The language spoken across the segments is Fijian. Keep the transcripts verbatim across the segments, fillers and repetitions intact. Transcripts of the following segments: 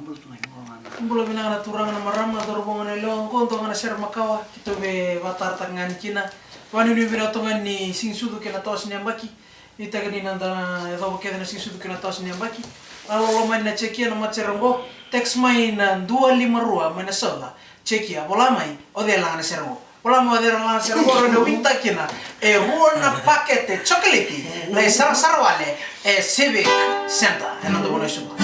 Bula vinaka na turaga, na marama, na cauravou, na lewa, qo dua ga na sere makawa keitou via vakatarataka ga yani kina. Vakanuinui vinaka toka ga ni siganisucu kei na tawase ni yabaki. Ni taka ni na da yacova kece na siganisucu kei na tawase ni yabaki. Lako lomani na Jekia na matasere qo. Text mai na dua lima rua mai na Sauca. Jekia, vola mai, o cei e laga na sere qo. Vola mai o cei e laga na sere qo, rawa ni winitaka kina e rua na pakete chocolate, lai sarasara wale e Civic Centre ena noda vanua e Suva.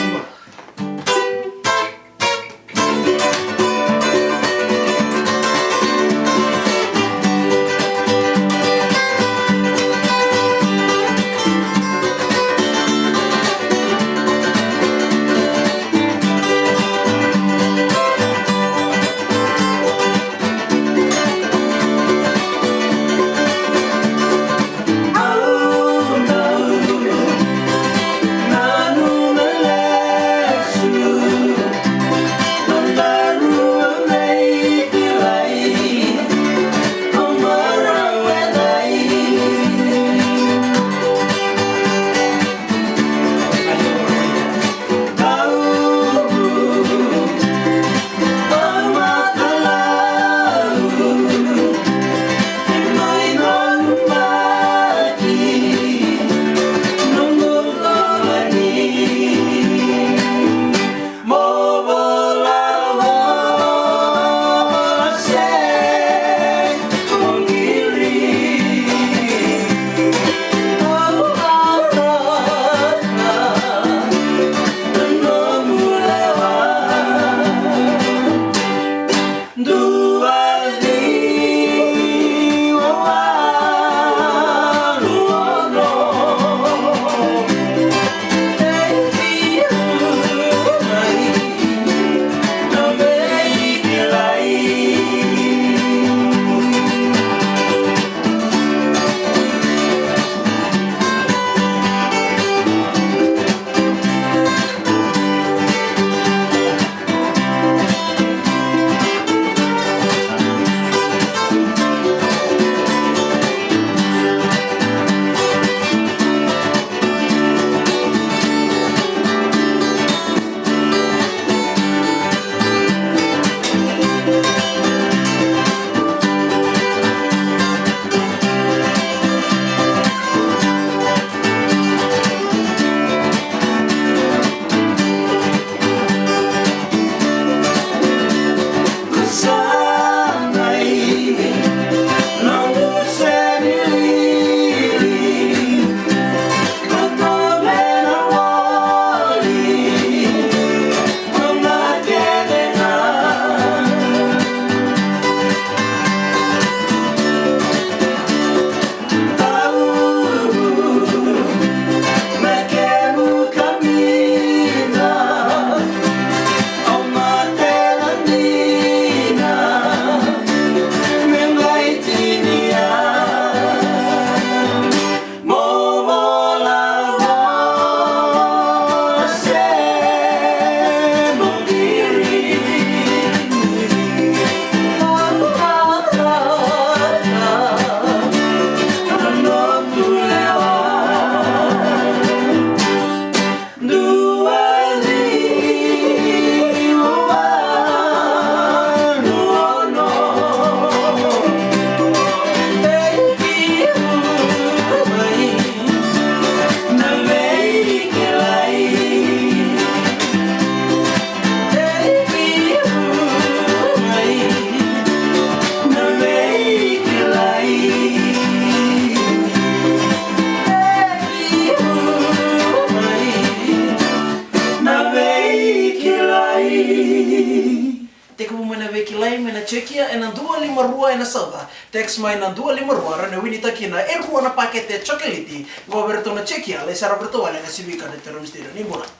Tekivu mai na veikilai mai na Jekia ena dua lima rua ena Sauca. Text mai na dua lima rua, rawa ni winitaka kina e rua na pakete chocolate. Qo vei iratou na Jekia, lai sara vei iratou wale ena Civic Auditorium Stadium. Ni bula.